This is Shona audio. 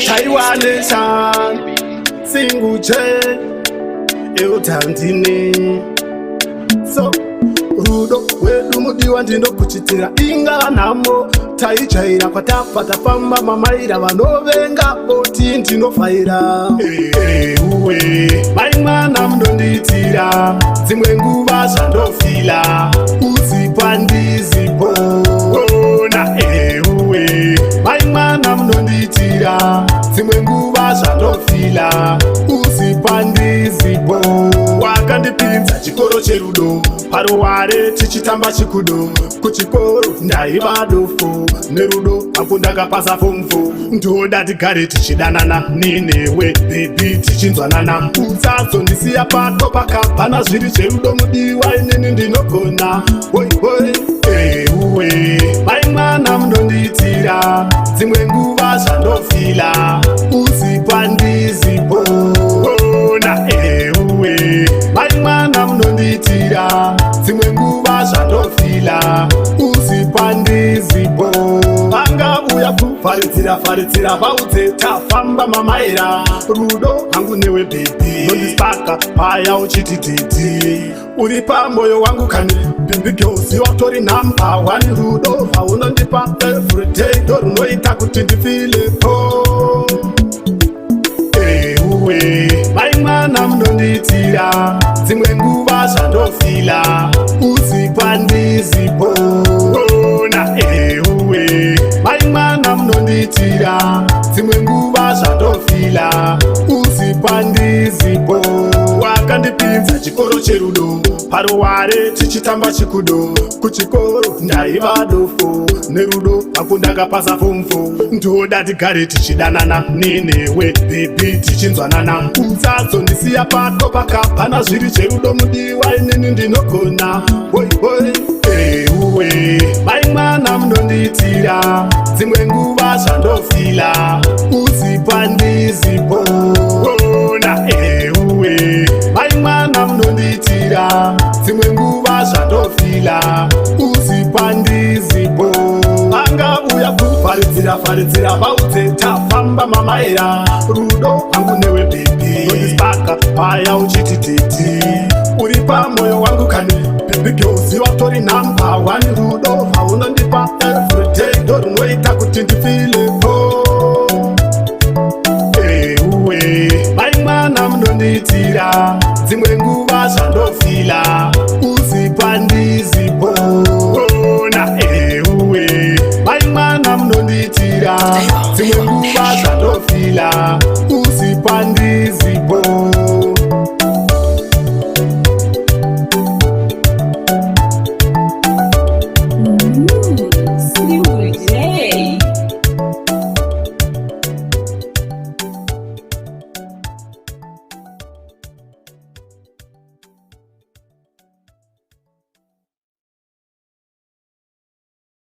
Taiwa Nation, Single J, Eutandini. So, rudo wedu mudiwa ndinokuchitira inga nhamo taijaira kwatapfa tafamba mamaira vanovenga oti ndinofaira. Uwe mai mwana munondiitira dzimwe nguva zvandofila uzipa ndizipo ona. Uwe mai mwana munondiitira dzimwe nguva zvandofila uzipa ndizipo. Wakandipinza chikoro cherudo paruware tichitamba chikudo. Kuchikoro ndaiva dofo, nerudo apo ndakapasa form 4. Ndoda tigare tichidanana ninewe baby, tichinzwanana, usazondisiya pato pakapana. Zviri zverudo mudiwa, inini ndinogona. Oi oi, uwe mai mwana munondiitira dzimwe nguva zvandofila uzipa ndizipo ona. Uwe mai mwana munondiitira dzimwe nguva zvandofila uzipa ndizipo. Vangavuya kufaridzira faridzira, vaudze tafamba mamaira. Rudo hangu newe baby, nondispaka paya uchiti didi, uri pamoyo wangu kani baby girl, watori number one. Rudo rwaunondipa everyday ndo runoita kuti ndifile po. Uwe mai mwana munondiitira dzimwe nguva zvandofila uzipa ndizipo ona. Uwe mai mwana munondiitira dzimwe nguva zvandofila uzipa ndizipo. Wakandipinza chikoro cherudo paruware tichitamba chikudo. Kuchikoro ndaiva dofo, nerudo apo ndakapasa form 4. Ndoda tigare tichidanana ninewe baby, tichinzwanana, usazondisiya pato pakapana. Zviri zverudo mudiwa, inini ndinogona. Oi oi, uwe mai mwana munondiitira dzimwe nguva zvandofila uzipa ndizipo ona. Uwe mai mwana munondiitira dzimwe nguva zvandofila uzipa ndizipo. Vangavuya kufaridzira faridzira, vaudze tafamba mamaira. Rudo hangu newe baby, nondispaka paya uchiti didi, uri pamoyo wangu kani baby girl, watori number one. Rudo rwaunondipa everyday ndo runoita kuti ndifile po. Uwe mai mwana munondiitira dzimwe nguva zvandofila uzipa ndizipo ona. Uwe mai mwana munondiitira dzimwe nguva zvandofila uzipa ndizipo.